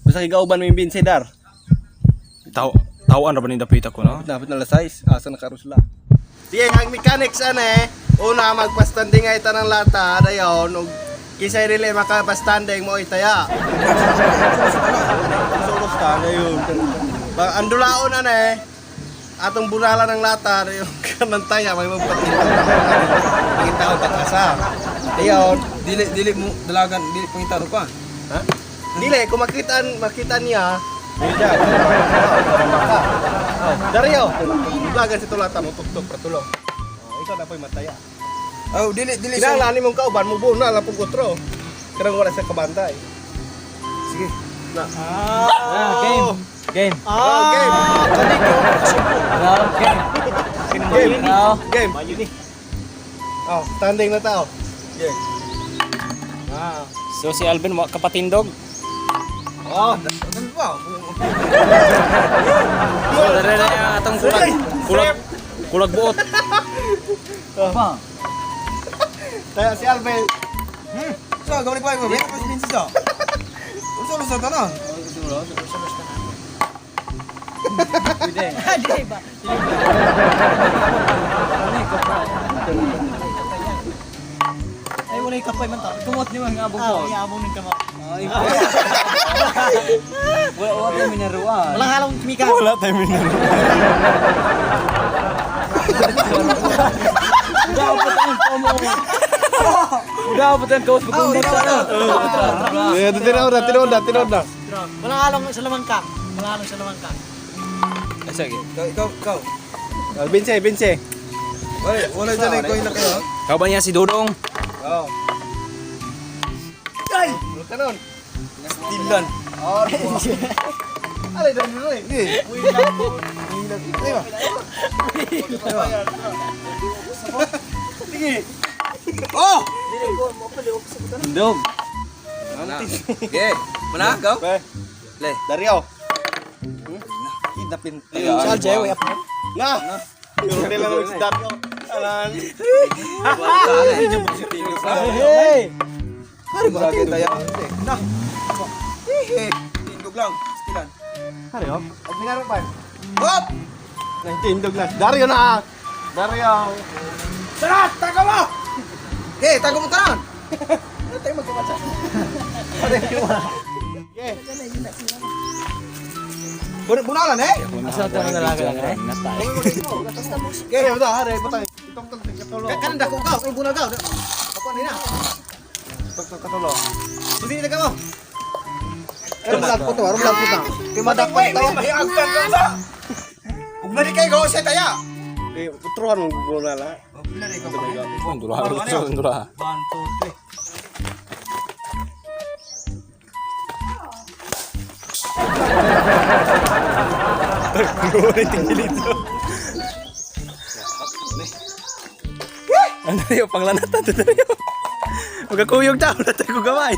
Basta kigauban mo yung Vince dar. Tao tawaan ra ba ni dapita ko no? Dapat na size. Asa na karon sila. Sige, ang mechanics ane, una magpastanding ay tanang lata, dayon og kisay dili makapastanding mo itaya. Sulos ta dayon. Ba andulaon ane, atong buralan ng lata dayon kanang taya may magpatinda. Pangitaon pag-asa. Dayon, Dili dili mo dalagan dili pangitaro pa. ha? Dili kung makita makita niya, dili siya. Oh, Dario, dulagan si tulata mo tuktok patulo. Oh, ikaw na po'y mataya. Oh, dili dili sa Kinahanglan nimong kauban mo buo na lapong kutro. Karang wala sa kabantay. Sige. Na. Ah, game. Game. Ah, game. Ah, game. Game. Ah. Game. Oh, standing na tao. Game. Ah. So si Alvin wa kapatindog. Oh, Ano ba? So dere na yung atong kulag kulag kulag buot. Pa. Tayo si Alvin. So, gawin pa ko. Meron pa si Vince sa. Uso uso tanan. Pwede. Di ba? Ay, wala yung kapay man ta. Kumot ni mga abong ko. Ah, iabong ng kamot. Wala wala tayo minaruan. Walang halong kimika. Wala tayo minaro. Dapat ang kamo. Dapat ang kaos Oh, di ba na? Eh, tinood na, tinood na, tinood na. Walang halong salamangka. Walang halong salamangka. Sige. Ikaw ikaw ikaw. Alvin si, Vince. Wala wala dyan ay koy na kayo. Kauban niya si Dudong. Oh. Ay! Kanon. Dilan. Oh. Alay, dali, dali. Hindi. Ay ba? Sige. Oh! Tindog. Okay. Mana ikaw? Okay. Le. Dario. Kidnapin. Sa Alje, way up. Na. Yung nila lang si Dario. Alan. Hey! Hari ba tayo? Na. Eh, tindog lang. Stilan. Dario. Ang minaro pa. Hop! Nagtindog na. Dario na. Dario. Tara, tago mo! Eh, tago mo tanan. Okay. Bunalan eh. Asa tayo nalaga eh? Okay, bata, hari, bata. Itong tong katulo. Kanan dako ka, kay bunal ka. Ako ni na. Tong katulo. Susi na ka mo. Aron lang po to, aron lang po ta. Kay madakpan to. Ug na di kay go sa taya. Eh, putrohan mo bunala. Dula, dula, dula. 1, 2, 3. Ano yung panglanatan to tayo? Magkakuyog daw na tayo gamay.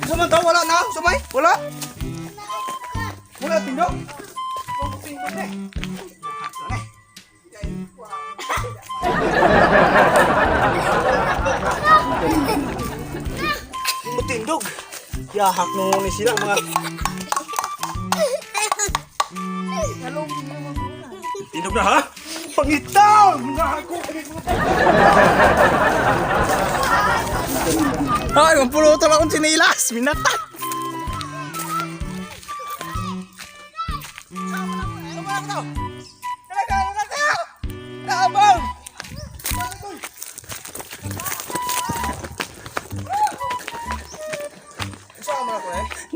Suman to, wala na, sumay, wala. Wala tindog. Mutindog. Yahak no ni sila mga. Tindog na ha? Pangitaw! Mga ako. Ay, ang puluto lang akong sinilas. Minata.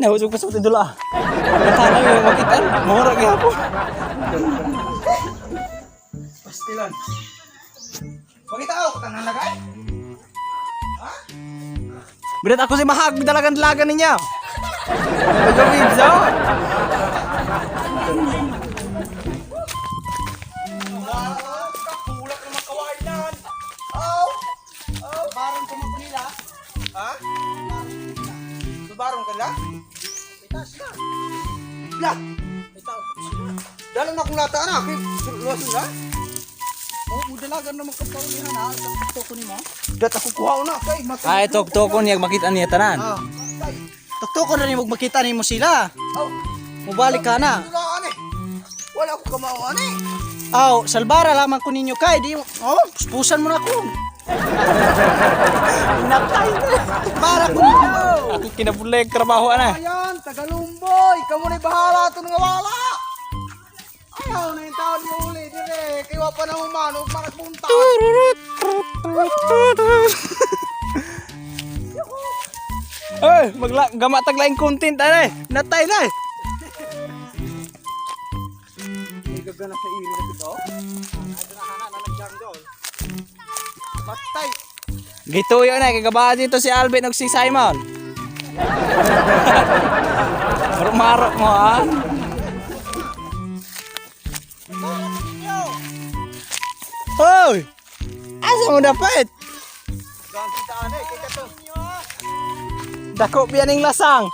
Nahusog pa sa dula. Natanaw yung makitan. Mura gihapon. Pastilan. Pakita ako, tanan na kay. Birat ako si Mahag, dalagan-dalagan ninyo. Pagkawid so. Tulak naman kawainan. Oh. Oh, barong kumapunila. Ha? Subarong ka la? Pitas na. La. Dala na akong lata na. Kay luwas na. Oh, udalagan naman kaparulihan ha. Sa toko nimo. Dat ako kuha na kay mata. Ay, tok-tokon niya makita niya tanan. Ah. Tuktok ko na nimo makita nimo sila. Aw, Mubalik ka na. dulaan eh. Wala ko kamao ani. Aw, salbara lamang ko ninyo kay di oh, puspusan mo na ako. Natay na. Para ko ninyo. Ako kinabulay ang trabaho ana. Ayan, tagalumboy. Kamu na bahala ito nga wala. Ayaw na yung taon mo uli dire. Kaya pa na humano, managpunta. Oy, magla gamatag laing content ana eh. Natay na eh. May gagana sa iri na ito. Patay. Gituyo na kay gabaa dito si Alvin ug si Simon. Marok mo ah. Hoy! Asa mo dapat? Dako biyaning lasang.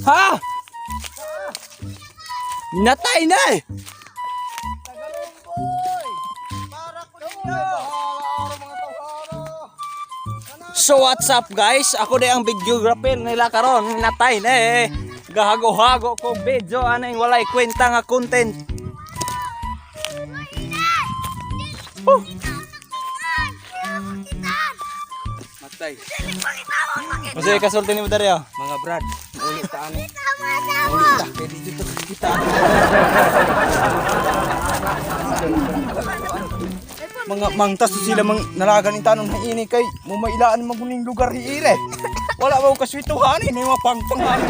Ha? Natay na eh. So what's up guys? Ako na ang videographer nila karon. Natay na eh. Gahago-hago ko video aneng walay kwenta nga content. Oh. Matay. Masaya kasulti ni mo Dario. Mga brad, ulit ta ani. Ulit ta kay dito kita. Mga mangtas to sila mang nalagan ni tanong na ini kay mumailaan man kuning lugar hiire. Wala ba ko kaswituhan ini mga pangpanghan.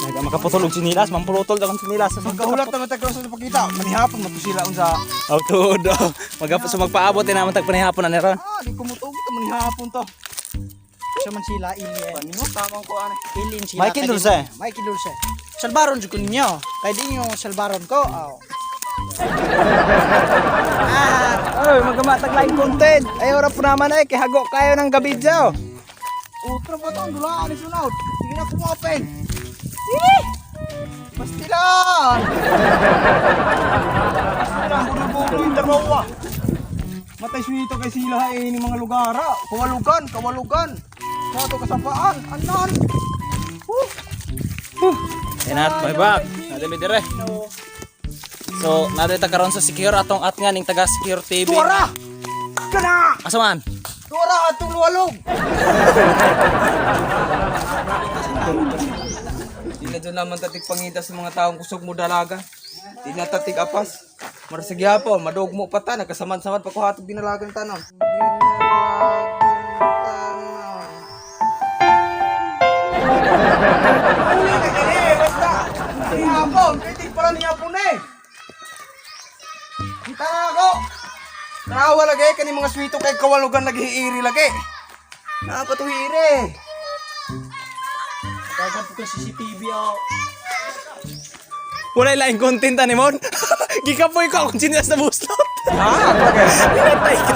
Naga makaputol og sinilas, mampulutol daw ang sinilas. Magkahulat na matag sa pakita, manihapon man to sila unsa. Aw tuod. Oh. Mag so magpaabot din naman tag panihapon na ron. Ah, di kumutog ta manihapon to. Sa man sila ilin. Paningot tamang ko ani. Ilin sila. Mikey kay di- Dulce. Mikey Dulce. Salbaron jud ko ninyo. Kay di nyo salbaron ko. Aw. Ah, Oy, magamatag laing content. Ay ora po naman ay kay hago kayo ng gabidyo. Utro pa to ang dulaan ni sunod. Sige na kumopen. Sige. Pastilan. Pastilan bulo-bulo yung dalawa. Matay swito kay sila eh ni mga lugar ah. Kawalugan, kawalugan. Sa ato kasapaan, anan. Enat, bye back. Nade mi dire. So, nade ta karon sa secure atong at nga ning taga Secure TV. Tuara! Kana! Asa man? Tuara atong luwalog. Di na dyan naman tatig pangita sa mga taong kusog mo dalaga. Di na tatig apas. Marasig po, madugmo pa ta, nagkasaman-saman pa ko hatog dinalagan tanon. Uli na kini, basta. Nihapon, kay para nihapon eh. Kita na ako. Tanawa lagi kani mga swito kay kawalugan lagi hiiri lagi. Napatuhiri. Dagan po ka CCTV aw. Wala laing content ani mon. Gikapoy ko akong sinilas na buslot. Ah, bagay. Pinatay ka.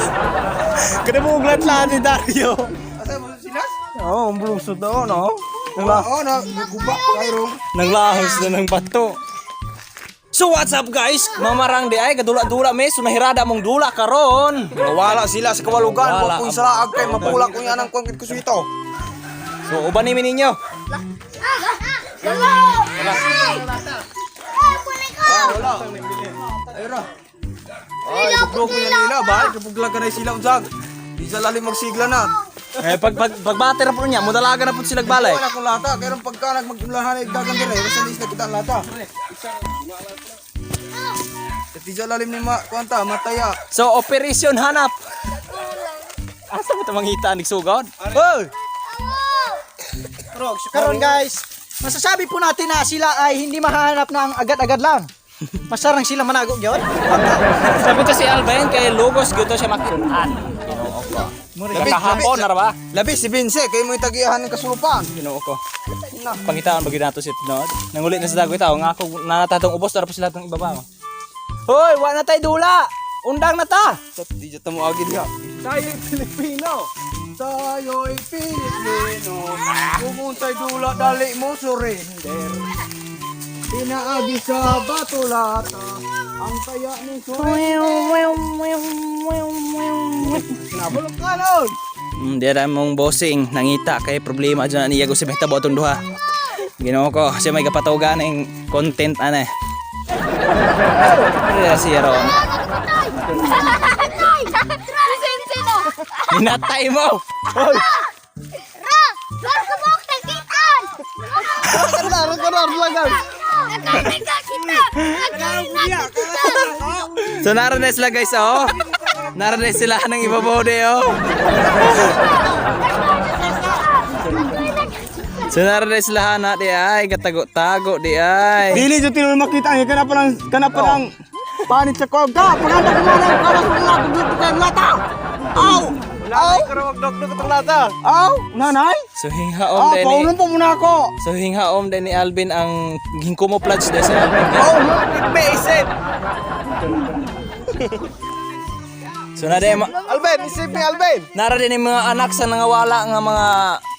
Kada mo uglat lahat ni Dario. Asa mo sinas? Oo, oh, ang bulusot daw, no? Nangla Oo, na naguba kayo. nanglahos na ng bato. So what's up guys? Mamarang di ay kadula-dula me so nahirada mong dula karon. Wala sila sa kawalugan, Wala. wa ko salaag kay mapula ko niya ng kuwang ko swito. So uban ni ninyo. Wala. Ayra. Ay, gubro ko yan nila, ba? Kapuglag ka na sila unsag. Di sa lalim magsigla na. Eh pag pag pagbater po niya, modalaga na po sila balay. Wala akong lata, kaya nung pagka nagmagulahan ay dagan dire, basta lis na kita ang lata. Di sa lalim ni ma kuanta mataya. So operation hanap. Asa mo ito mangita ang sugod? Hoy! So karon guys, masasabi po natin na sila ay hindi mahahanap na ang agad-agad lang. Masarang sila manago gyud. Sabi ko si Alvin kay Lugos gyud to siya makitaan. Ginoo ko. Kahapon na ra ba? Labi si Vince, kay mo itagihan ng kasulupan. Ginoo ko. Pangitaan ba gyud nato si Tinod? Nanguli na sa dagoy tao nga ako nanatatong ubos na ra po sila tong ibaba. oh. Hoy, wa na tay dula. Undang na ta. Di jud ta mo agi diha. Tayo Pilipino. Tayo'y Pilipino. Kung unsay dula dali mo surrender. Pinaagi sa batulata ang kaya ni surrender. Nabulok ka nun. Di ra mong bossing nangita kay problema dyan niya gusto mahitabo atong duha. Ginoo ko siya may gapatugan ning content ana. Ano siya ron? Sino? Minatay mo. Ra! Ra ka Laro ka na, lagan. So naran na sila guys oh. Naran na sila ng ibabaw de oh. So naran na sila na di ay gatago-tago di ay. Dili jud tinuod makita ang kana pa lang kana pa lang panit sa kog ka. Paganda ko man ang kawas mo na dito kay lata. Aw! Aw! Karawag dok itong lata. Aw! Nanay? So hinghaom Ah, din ni paunon po muna ako. So hinghaom din ni Alvin ang hingkumoplage din si Alvin. Oh, Isip! So na din Alvin, isip ni Alvin! nara din yung mga anak sa nangawala nga mga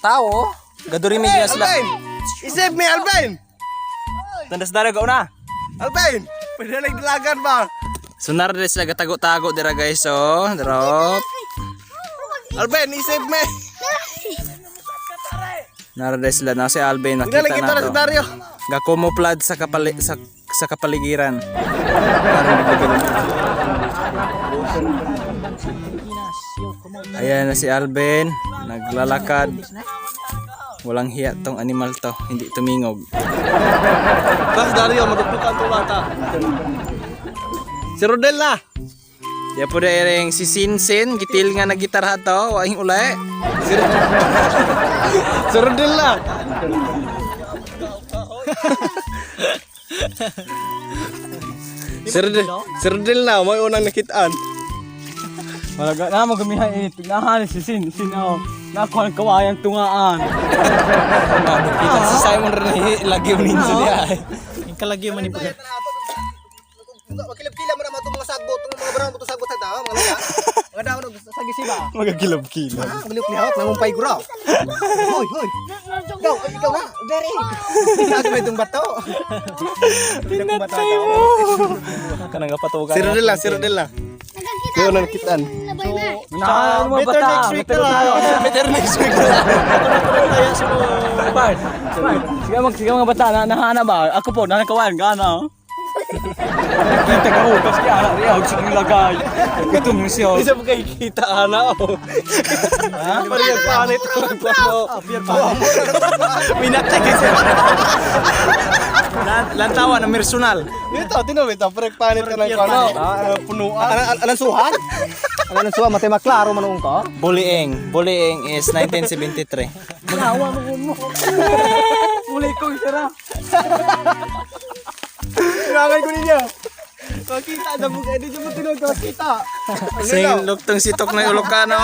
tao. Gadurimi niya sila. Alvin! Isip ni Alvin! Tandas dara ka una. Alvin! Pwede na dalagan ba? So nara din sila gatago-tago dira guys oh. Drop. Alvin, isip me! Nara din sila na si Alvin Pwede nakita kita na na si to. Dario. Gakumoplad sa kapaligiran. Ayan na si Alvin, naglalakad. Walang hiya tong animal to, hindi tumingog. Bas Dario, madukdukan itong lata. Si Rodel na! Ya po ring si Sinsin, gitil nga nagitarha to, waing uli. Si Rodel na! Si Rodel na, may unang nakitaan. Wala ga na mo gamihan eh. Tignahan si Sin Sin oh. Nakuha ang kawayan tungaan. Kita si Simon rin lagi unin siya. Yung kalagyo man ni pag Makilap-kilap mo na mga sagbot, mga brown mo sagbot sa tao, mga luya. Mga daon og sa gisiba. Magagilab-kilab. Ah, malihok-lihok, namumpay guraw. Hoy, hoy. Ikaw, ikaw na, dere. Ikaw may itong bato. Pinatay mo. Kanang gapatugan. Si Rodel na, si Rodel na. May unang nakitaan. Sa Better next week na lang. Better next week na lang. Part. Sige mag sige mga bata na nahana ba? Ako po na kawayan gana. oh. Kita ka oh, kasi ana riya og sige lagay. Ito mo siya. Isa pa kay kita ana oh. Ha? Parang panit ang plano. Minatay kasi. Lantawa na personal. Dito, tinuloy ito. Parang panit ka ng kano. Punuan. Anang suhan? Anang suhan, matay maklaro man ka. Bullying. Bullying is 1973. Uli ko sira. Tinangay ko ninyo. Makita na mo, hindi mo tinuod ka makita. Sing luktong sitok na Ilocano.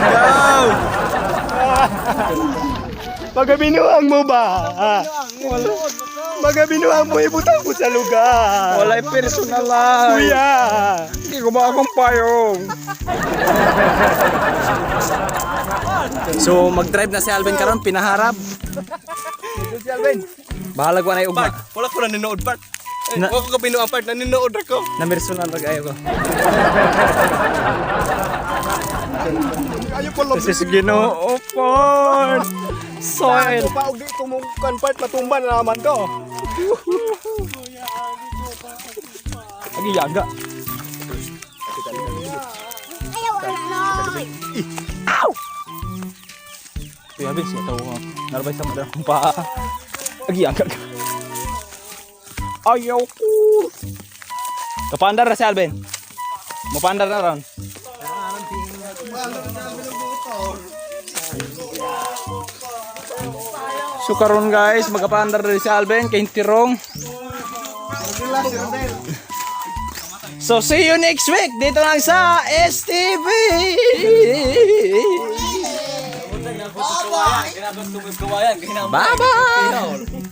Go! Pagabinuang mo ba? Magabinuang mo, ibutang ko sa lugar. Walay personal lang. Kuya! Hindi ko ba akong payong. So mag-drive na si Alvin karon pinaharap. Si Alvin. Bahala ko na ugma. Part, wala ko naninood part. Eh, Na- wala ko kabinuang part, naninood ako. Na personal ra kayo ko. Ayaw ko Kasi si Ginoo part. Soil. Ako pa og di tumungkan part matumba na naman ko. Agi yaga. Kuya Vince, siya tawo. Narbay sa madara kong paa. Agi yaga. Ayaw ko. Kapandar na si Alvin. Mupandar na ron. So karon guys, magapandar na si Alvin kay Tirong. So see you next week dito lang sa STV. Bye-bye.